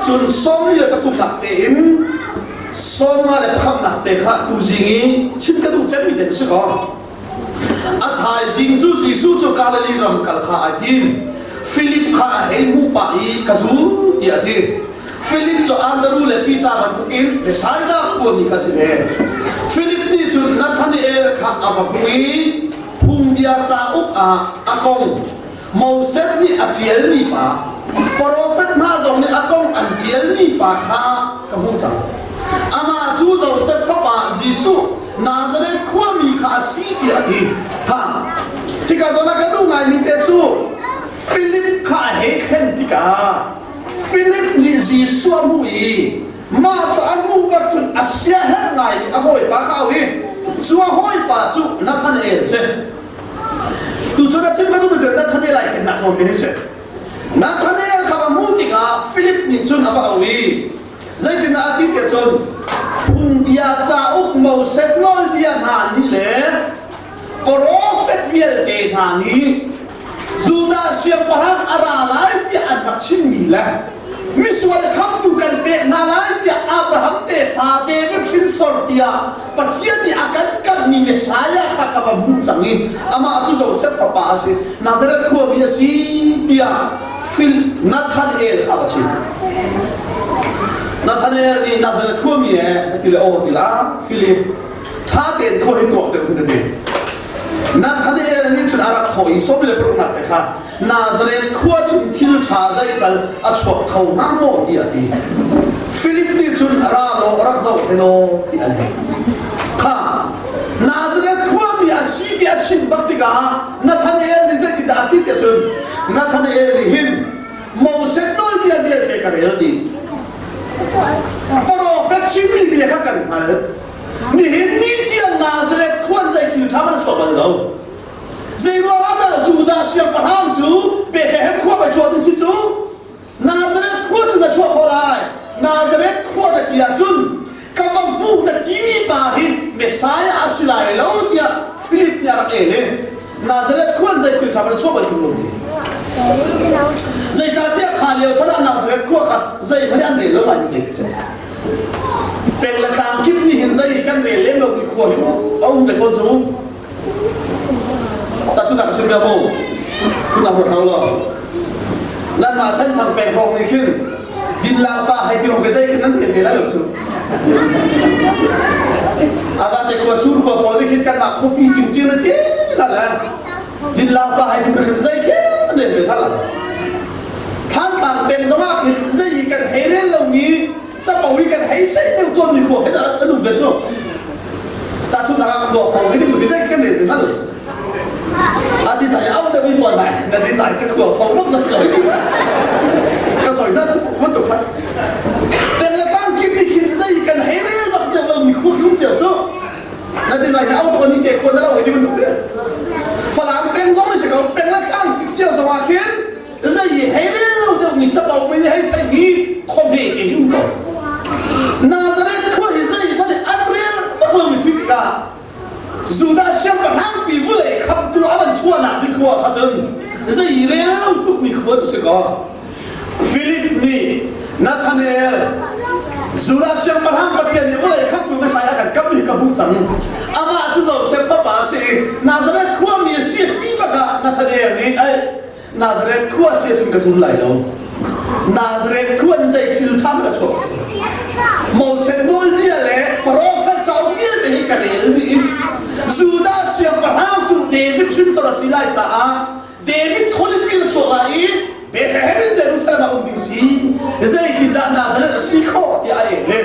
cun 43 nak tein 51 nak te kha tuzing i chim ka duh cemmi te si ko. A thaizing cu Jesuh cu Galilee ram kal kha ai tim. Filip kha a hei hmuh pah i ka zul tiah a ti. Filip cu Andru le Peter bantukin Bethsaida khuami kha si ve. Filip nih cun Nathanael kha a va hmuh i phungbia cauk ah a kong Moses nih a ṭialmi pa, profet hna zong nih a kong an ṭialmi pa kha ka hmuh cang. Amah cu Josef fapa Jesuh Nazareth khuami kha a si tiah a ti. Ha! Hika zawn ah ka duh ngaimi te cu Philip kha a hei thlen tikah Philip nih Jesuh a hmuh i mah cu a hmuh bak cun a siaherh ngai i a hawipa kha a auh i cu a hawipa cu Nathanael a si. Tuchun a chim bantuk in Nathanael ai thlennak zawn te hi si. Nathanael kha va hmuh tikah Philip nih cun a va auh i zeitindah a ti tiah cun phungbia cauk Moses nawlbia hna nih le profet vialte hna nih Judah siangpahrang a ra lai tiah an rak chimmi le misual khamtu kan pek hna lai tiah Abraham tefa David hrinsor tiah Pathian nih a kan kamhmi Messiah kha ka va hmuh cang i amah cu Joseph fapa a si, Nazareth khuami a si tiah Phil Nathanael kha va chim. Nathanael nih Nazareth khuami e a ti le aw ti la Philip ṭha tein khua hi tuak deuh hin a ti. Nathanael nih cun a rak thawh i sawm le paruknak te kha Nazareth khua chung thil ṭha zeital a chuak kho hnga maw tiah a ti. Philip nih cun ra law rak zoh hen aw ti a leh. Kha Nazareth khuami a si ti a chim bak tikah Nathanael nih zeitindah a ti tiah cun Nathanael nih hin Moses nawlbia vialte ka rel dih. Profet chimmi bia kha kan hngalh. Nihin ni tiang Nazareth khua in zei thil ṭha hmanh a chuak bal lo. Zeiruang ah dah Judah siangpahrang cu Bethlehem khua pei chuah ding si cu? Nazareth khua cu na chuah khawh lai. Nazareth khua na ti ahcun ka va hmuh na timi pa hi Messiah a si lai lo tiah Philip nih a rak el i Nazareth khua in zei thil ṭha kan chuah bal ṭung lo ti. Zeicahtiah kha lio chan ah Nazareth khua kha zeihmanh an rel lo ngaimi te khi si. Peng le tlang kip nih hin zei kan rel lem lomi khua hi a um ve tawn cu. Tahchunhnak ka chim bia mu. Phun ah ruat hau lo. Nanmah Senthang peng hrawng nih khin dinlang pa hei ti rong ke zei khin nan tel ve lai lo cu. Aga te khua sur khua pawl nih khin kanmah khuapi cingcing na ti la le dinlang pa hei ti khin zei khin an rel ve tha la. Thantlang peng zongah khin zei kan hei rel lomi capo i kan hei sei deuh tawnmi khua khi an um ve cu tahchunhnak ah khua khong hi ti zei kan rel ti hna lo cu a design au deuh mi pawl lai na design cu khua khong bak na si lo ti ka soi na cu bantuk khan peng le tlang kip nih khin zei kan hei rel bak deuh lo mi khua khi um cio cu na design au tuk ani te khua na lo ti bantuk te falam peng zong ni si ko peng le tlang cik cio zong ah khin Zei i hei rel lo deuhmi capo mi nih hei saihmi khuahme te hi um ko. Nazareth khua hi zeihmanh an rel bak lomi si tikah Judah siangpahrang pi vulei khamtu a van chuahnak ding khua kha cun zei rel lo tukmi khua cu si ko. Philip nih Nathanael Judah siangpahrang Pathian nih vawlei khamtu Messiah kan kamh hi ka hmuh cang. Amah cu Josef fapa a si i Nazareth khuami a si ti bak ah Nathanael nih ai Nazareth khua si ahcun ka zul lai lo. Nazareth khua in zei thil ṭha hmanh a chuak. Moses nawlbia le profet cauk vialte hi ka rel dih i Judah siangpahrang cu David hrinsor a si lai caah David khualipi na chuak lai i Bethlehem in Jerusalem ah um ding si. Zeitindah Nazareth a si khawh tiah a el i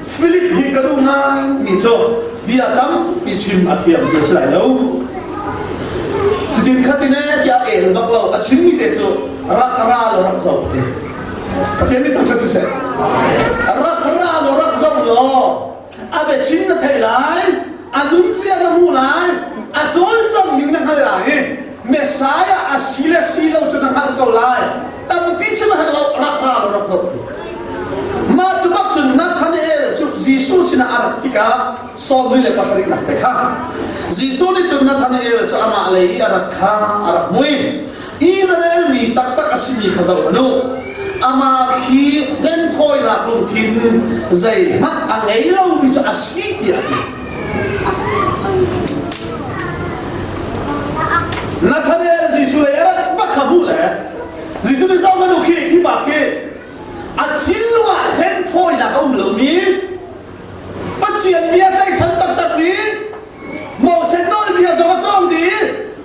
Philip hi ka duh ngai mi cu bia tampi chim a thiam ti a si lai lo. Cutin khatin ee tiah el bak lo a chimmi te cu rak ra law rak zoh te. Pathian mi thangṭhat siseh. Rak ra law rak zoh law a biachim na theih lai, a nunzia na hmuh lai, a cawlcang ning na hngalh lai i Messiah a si le si lo cu na hngalh ko lai. Tampi chim a herh lo, rak ra law rak zoh te. Mah cu bak cun Nathanael cu Jesuh sinah a rat tikah 17 nak te kha Jesuh nih cun Nathanael cu amah lei i a rat kha a rak mui. Israel mi taktak a simi kha zoh hmanh u. Amah khi hlenthawi. sualnak lungthin zeihmanh a ngei lomi cu a si tiah a ti. Nathanael Jesuh lei a rat bak kha hmuh le Jesuh nih zoh hmanh u khi khi pa khi a thinlung ah hlenthawinak a um lomi Pathian bia tlaihchan taktakmi Moses nawlbia zong a cawng dih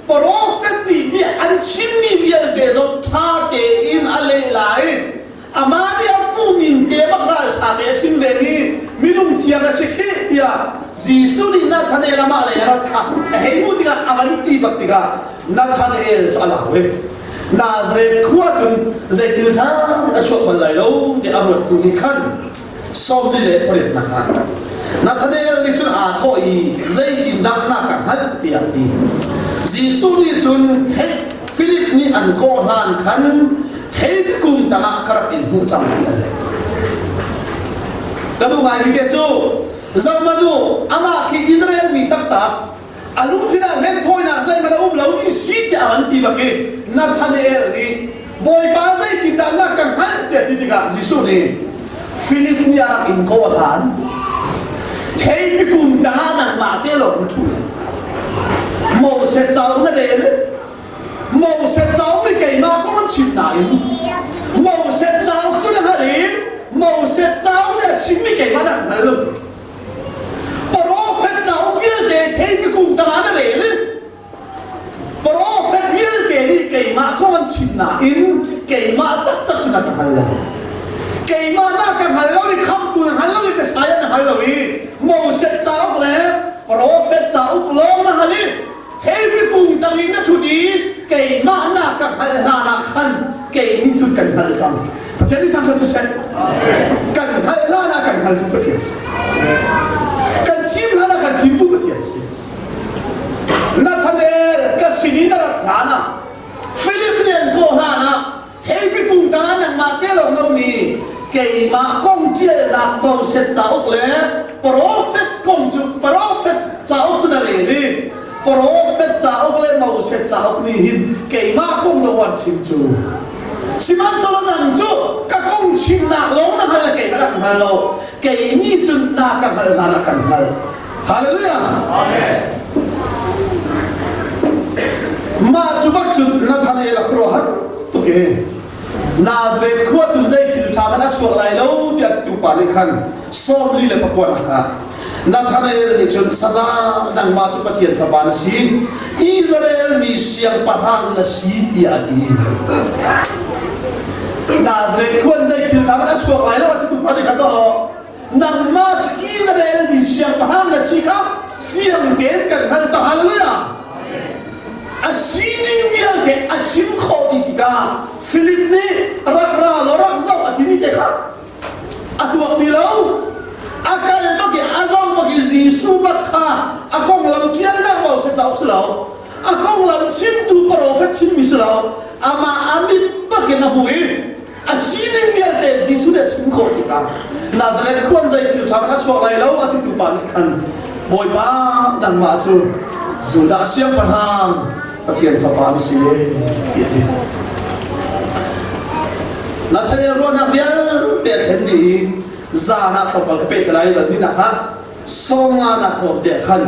profet nih bia an chimmi vialte zong ṭha tein a leh lai. Amah nih a hmuhning te bak ralṭha te a chim vemi minung thiang a si khih tiah Jesuh nih Nathanael amah lei a rat kha a hei hmuh tikah a van ti bak tikah Nathanael cu a lau i Nazareth khua cun zei thil ṭha a chuak bal lai lo tiah a ruattu nih khan 48nak ah Nathanael nih cun aa thawh i zeitindah na ka hngalh tiah a ti. Jesuh nih cun theih Filip nih an kawh hlan khan theip kung tangah ka rak in hmuh cang ti a leh. Ka duh ngaimi te cu zohmanh u amah khi Israel mi taktak a lungthin ah hlenthawinak zeihmanh a um lomi si tiah a van ti bak i Nathanael nih Bawipa zeitindah na ka hngalh tiah ti tikah Jesuh nih Filip nih a rak in kawh hlan theipi kum tangah nangmah te lawng na ṭhu Moses cauk na rel Moses cauk nih keimah kong an chim nain Moses cauk cu na hngalh i Moses cauk nih a chimmi keimah na hngal lo Profet cauk vialte theipi kung tangah na rel i Profet vialte nih keimah kong an chim nain keimah taktak cu na ka hngal lo. Keimah na ka hngal lo i khamhtu na hngal lo i Messiah na hngal lo i Moses cauk le profet cauk lawng na hngal i theipi kung tang in na ṭhut i keimah na ka hngalh hlan ah khan kei nih cun kan hngalh cang. Pathian nih thangṭhat siseh. Kan hngalh hlan ah kan hngaltu Pathian si. Kan thim hlan ah kan thimtu Pathian si. Nathanael ka sin i na rat hlan ah Philip nih an kawh hlan ah theipi kung tangah nangmah te lawng lomi keimah kong ṭialnak Moses cauk le profet kong cu profet cauk cu na rel i profet cauk le Moses cauk nih hin keimah kong na uan chim cu sihmanhsehlaw nang cu ka kong chimnak lawng na hngal le kei ka rak hngal lo kei nih cun na ka hngalh hlan ah kan hngalh Hallelujah. Amen. Mah cu bak cun Nathanael a khuaruahhar tuk i Nazareth khua cun zei thil ṭha hmanh a chuak lai lo tiah titu pa nih khan 49 nak ah Nathanael nih cun saza nangmah cu Pathian fapa na si Israel mi siangpahrang na si tiah a ti. Nazareth khua in zei thil ṭha hmanh a chuak lai lo a titu pa nih khan nangmah cu Israel mi siangpahrang na si kha fiang tein kan hngalh cang hallelujah a sining vialte a chim khawh dih tikah Philip nih rak ra law rak zoh a timi te kha a tuak ti lo a kal bak i a zong bak i Jesuh bak kha a konglam ṭialnak Moses cauk si lo a konglam chimtu profet chimmi si lo amah a mit bakin a hmu i A sining vialte Jesuh nih a chim khawh tikah Nazareth khuan zei thil ṭha a chuak lai lo a titu pa nih khan Bawipa nangmah cu Judah siangpahrang Pathian fapa na si ti a ti. Nathanael ruahnak vialte a thlen dih i zan ah tlawmpal ka peh te lai dan ni nak ah sawmnga nak zawn te ah khan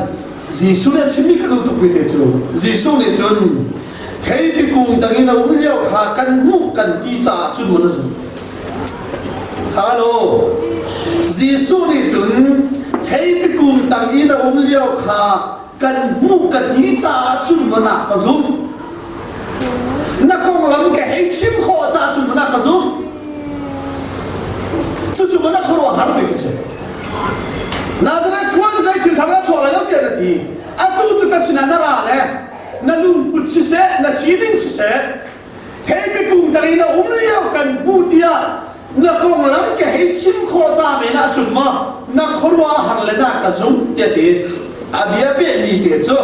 Jesuh nih a chimmi ka duh tukmi te cu Jesuh nih cun theipi kung tang in a um lio kha kan hmuh kan ti caah cun maw na zumh? Halo Jesuh nih cun theipi kung tang in a um lio kha kan hmuh ka ti caah cun maw na ka zumh? Na konglam ka hei chim khawh caah cun maw na ka zumh? Cucu maw na khuaruahhar ding a si? Nazareth khua in zei thil ṭha na chuak lai lo tiah na ti. Atu cu ka sinah na ra le na lungput siseh, na sining siseh, theipi kung tang i na um lio kan hmu tiah na konglam ka hei chim khawh ca men ahcun maw na khuaruah a har le na ka zumh tiah ti a bia pehmi te cu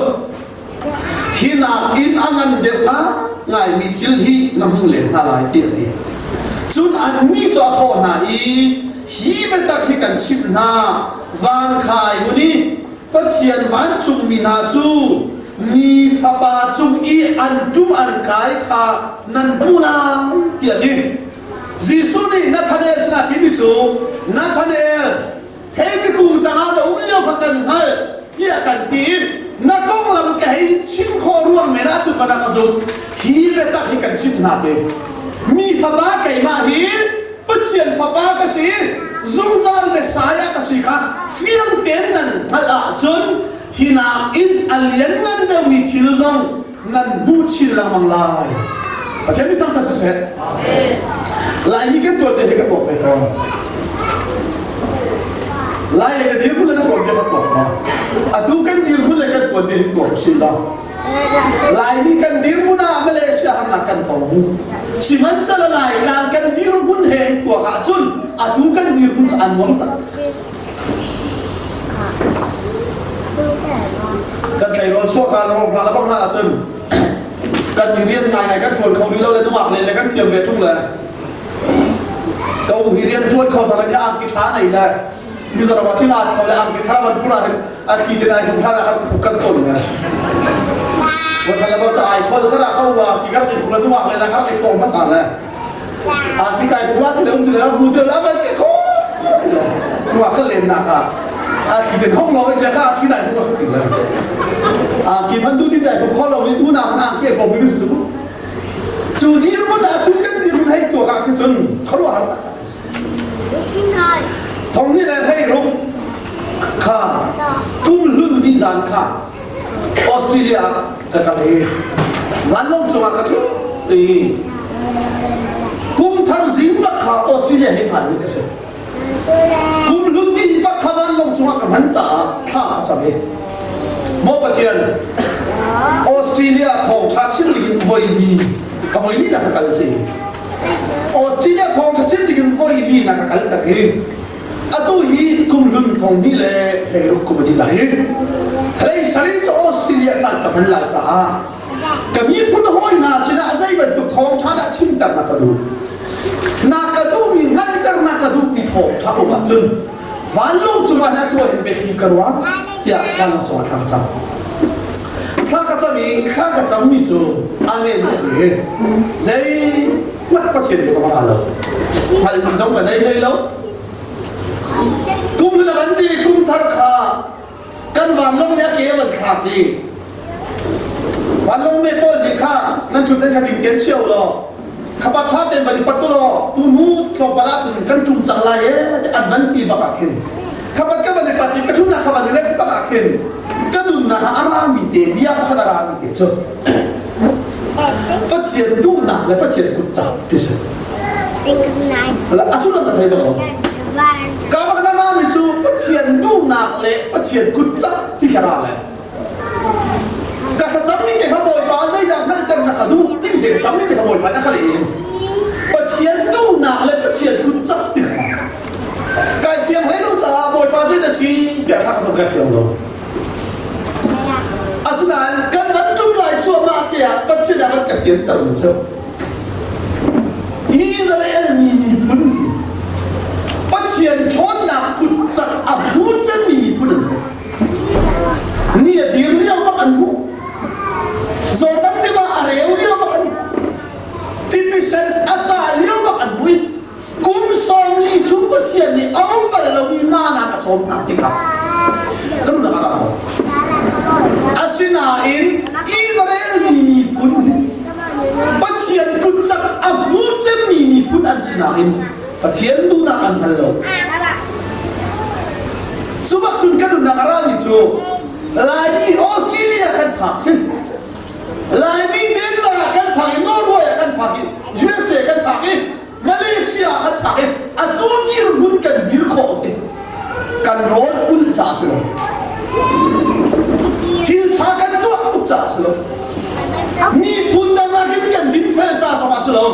Hi nakin a ngan deuh ngaimi thil hi na hmuh len hna lai tiah a ti. Cun annih cu a thawh hna i, Hi biatak hi kan chimh hna, van khai hun i Pathian vancungmi hna cu Mi Fapa cung i an ṭum an kai kha nan hmuh lai, tiah a ti. Jesuh nih Nathanael sinah a timi cu. cu Nathanael theipi kung tangah na um lio kha kan hngalh tiah kan ti na konglam ka hei chim khawh ruang men ahcun ka rak zumh hi biatak hi kan chimh hna te mi fapa keimah hi Pathian fapa ka si zungzal Messiah ka si kha fiang tein nan hngalh ahcun hi nakin a lianngan deuhmi thil zong nan hmuh chin lengmang lai. Pathian mi thangṭhat siseh. Laimi kan tuan hi ka tuak ve tawn. Lai le ka dirhmun le ka tuan bia ka tuak ma. Atu kan dirhmun le kan tuan bia hi tuak si la. Laimi kan dirhmun ah Malaysia harnak kan tong. Sihmanhsehlaw Laitlang kan dirhmun he tuak ahcun atu kan dirhmun kha a nuam tak. Kan tleirawl chuak ah rawk hna bak na ahcun kan i rian ngai ngai kan ṭuan kho rih lo le nungak len le kan thiam ve ṭung le ko hi rian ṭuan kho sang le angki ṭha nei le Mizoram ah thil aat kho le angki thar man pura hin a thli te nai hung hlan ah kan kan ton le Wakhan le bak ai khol ka ra kho wa ki kan i hung le nungak len ah kan i thawm hmasa le angki kai bu ti le um ti le bu ti le avan ke kho nungak ka len nak ah a thli te hong lo ja ka ki nai hung ka ti le angki man tu ti dai ko kho lo i u na angki ko mi cu cu dirhmun ah tu kan dirhmun hei tuak ah khi cun khuaruahhar taktak Thong ni le hlei ruk kha kum hlun dih zan kha Australia ka kal i vanlawng cungah ka ṭhu i kum thar zing bak kha Australia he phan mi ka si. Kum hlun dih bak kha vanlawng cungah ka hman caah thla ka cam i Maw Pathian Australia thawngṭha chim dingin voi li ka voi li na ka kal ci. Australia thawngṭha chim dingin voi li na ka kal tak i atu hi kum hlun thong hnih le hleiruk kum a dih lai i hlei sarih cu Australia caan ka hman lai caah ka miphun hawi hna sinah zei bantuk thawngṭha dah chimter na ka duh na ka duhmi hngalhter na ka duhmi thawngṭha um ahcun vanlawng cungah hin atu ah hin biathli ka ruang tiah vanlawng cungah thla ka cam thla ka cam i thla ka cammi cu amen ka ti hi zei hngalh Pathian bia zong a lo hngalhmi zong ka nei hlei lo kum na van ti kum thar kha kan vanlawng nih a ke a van thlak i vanlawng me pawl nih kha nan ṭhut nan kha ding tein chia u law khapat ṭha tein van i pat u law tu hnu tlawmpal ah cun kan ṭum cang lai ee an van ti bak ah khin khapat ka van i pat i ka ṭhutnak kha van i rek bak ah khin ka nunnak ah a rami te bia pakhat a rami te cu Pathian duhnak le Pathian kut cang ti si. A sullam ka thei bak lo. Ka bak na nami cu Pathian duhnak le Pathian kut cang ti kha ra le. Ka thlacammi te kha Bawipa zeidah hngalhter na ka duh timi te ka cammi te kha Bawipa na ka leh in Pathian duhnak le Pathian kut cang ti kha kai fiang hlei lo caah Bawipa zeidah si tiah thla ka cam kai fiang lo. Asinain kan van ṭum lai cuahmah tiah Pathian ah kan ka fiantermi cu Israel mi miphun Pathian ṭhawnnak kut cak a hmu cemmi miphun an si. Ni a dir lio bak an hmuh. Jordan tiva a reu lio bak an hmuh. Tipisen a ca lio bak an hmuh i kum 40 chung Pathian nih a um bal lomi mana a cawm hna tikah kan unang a rak Asinain Israel mi miphun hi Pathian kut cak a hmu cemmi miphun an si nain Pathian duhnak an hngal lo. Cu bak cun kan nunnak a rami cu Laimi Australia kan phak hi Laimi Denmark ah kan phak i Norway ah kan phak i USA kan phak i Malaysia ah kan phak i atu dirhmun kan dir khawh hi kan rawl pul ca si lo thil ṭha kan tuah tuk ca si lo miphun dang ah hin kan dinfel ca zong ah si lo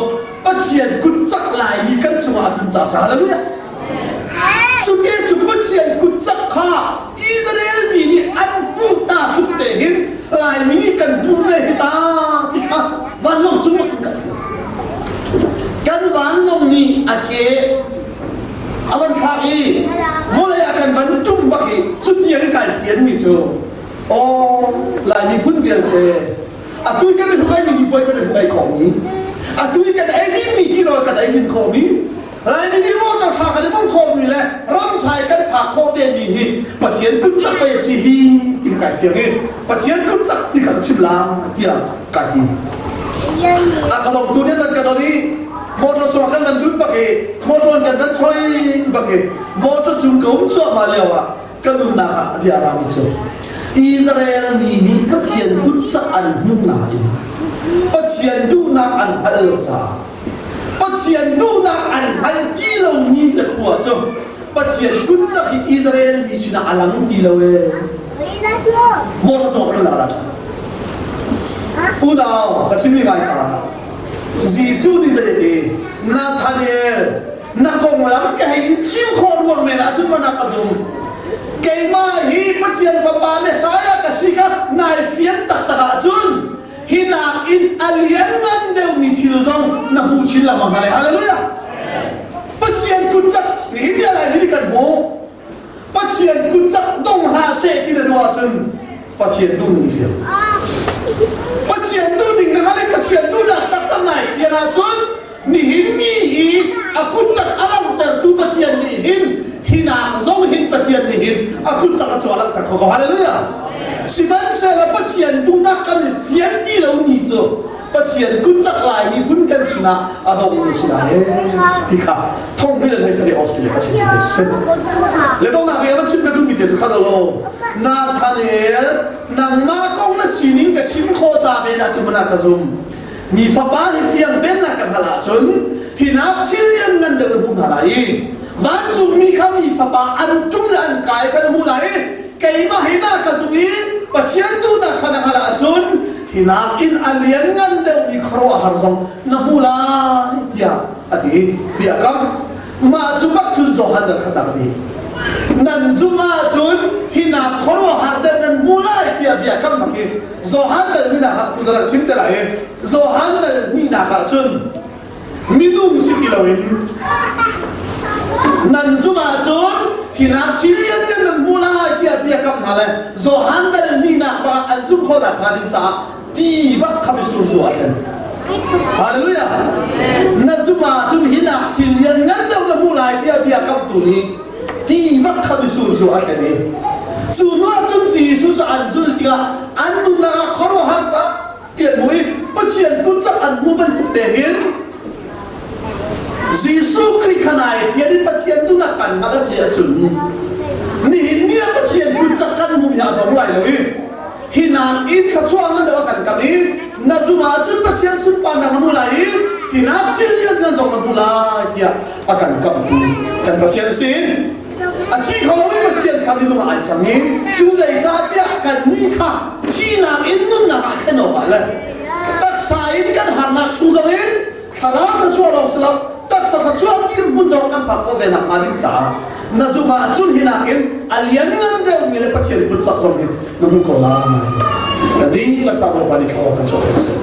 Pathian kut cak laimi kan cungah a tlun ca si hallelujah Cuti cu Pathian kut cak kha Israel mi nih an hmuh hna tluk te hin Laimi nih kan hmuh ve hi ta ti kha vanlawng cung ah kan hmuh. Kan vanlawng nih a ke a van thlak i vawlei ah kan van ṭum bak i cutiang kai fianmi cu aw Lai miphun vialte atu kan i hrukai mi hi puai kan i hrukai khawhmi atu i kan ei dingmi tirawl kan ei din khawhmi Laimi nih motor ṭha kan i mong. khawhmi le ramṭhai kan phak khawh ve mi hi Pathian kut cak pei a si hi ti kai fiang i Pathian kut cak ti kha ka chim la tiah kai ti. A ka dongtu nih an kan don i motor chungah kan van lut bak i motor kan van choi bak i motor cung ka um cuahmah lio ah ka nunnak ah a bia rami cu Israel mi nih Pathian kut cak an hmuh nain Pathian duhnak an hngalh lo caah Pathian duhnak an hngal ti lomi te khua cu Pathian kut cak hi Israel mi sinah a lang ti lo ee. Motor cawk kan la ṭha. Unau, ka chimmi ngai ta. Jesuh nih zei ti Nathaniel na konglam ka hei in chim khawh ruang men ahcun mana ka zum. Keimah hi Pathian fapa Messiah ka si kha nai fian taktak ahcun hi nakin a lianngan deuhmi thil zong na hmuh chin lengmang hnga lai. Hallelujah! Pathian kut cak nihin bia lai hi kan hmuh. Pathian kut cak dong hlah seh ti na duh ahcun Pathian duh ning fiang. Pathian duh ding na hngalh i Pathian duhnak taktak nai fian ahcun nihin ni i a kut cak a langhtertu Pathian nih hin hinak zong hin Pathian nih hin a kut cak a cu a langhter kho ko. Hallelujah! Sihmanhsehlaw Pathian duhnak kan i fian ti lo ni cu Pathian kut cak lai miphun kan sinah a dong mi si lai ti kha thong mi le hlei sari Australia ka chim te si. Le dongnak bia va chim ka duhmi te cu kha lo Nathaniel nangmah kong na sining ka chim khawh ca men ah cun mana ka zum. Mi fapa hi fiang ten na ka hngalh ahcun hi nak thil lian ngan deuh na hmuh hna lai i vancungmi kha mi fapa an ṭum le an kai kha na hmuh lai i keimah hi na ka zum i Pathian duhnak kha na hngalh ahcun hi nak in a lian ngan deuhmi khuaruahhar zong na hmu lai tiah a ti biakam mah cu bak cun Johan dal khatnak a ti nan zumh ahcun hi nak khuaruahhar deuh nan hmu lai tiah biakam bak hi Johan dal hnihnak ah tu zan chim te lai i Johan dal hnihnak ah cun minung si ti loin nan zumh ahcun hi nak thil lian kan nan hmu lai tiah bia kam hna le Johan dal hnihnak bak an zumh khawh nak hnga ding caah ti bak kha misur zu a thlen. Hallelujah. Na zumh ahcun hi nak thil lian ngan deuh na hmu lai tiah bia kamtu nih ti bak kha misur cu a thlen i cu hnu ah cun Jesuh cu an zulh tikah an nunnak ah khuaruahhar tampi an hmu i Pathian kut cak an hmu bantuk te hin Jesuh Khrih kha nai fian in Pathian duhnak kan hngalh a si ahcun nihin ni ah Pathian kut cak kan hmuh hi a dong lai lo i hi nak in thluachuah ngan deuh a kan kam i na zum ahcun Pathian sunparnak na hmu lai i hi nak thil lian ngan zong na hmu lai tiah a kan kamhtu kan Pathian a si. A thi kho lomi Pathian kha minung ah ai cang i cu zeicahtiah kannih kha thihnak in nunnak ah thlen awkah le taksa in kan harnak chung zong in thlarau thluachuah lawng si lo taksa thluachuah dirhmun zong kan phak khawh ve nakhnga ding caah na zumh ahcun hi nakin a lianngan deuhmi le Pathian kut cak zong hi na hmu ko lai. Kan dihlak sa Bawipa nih thlarau kan chuah seh.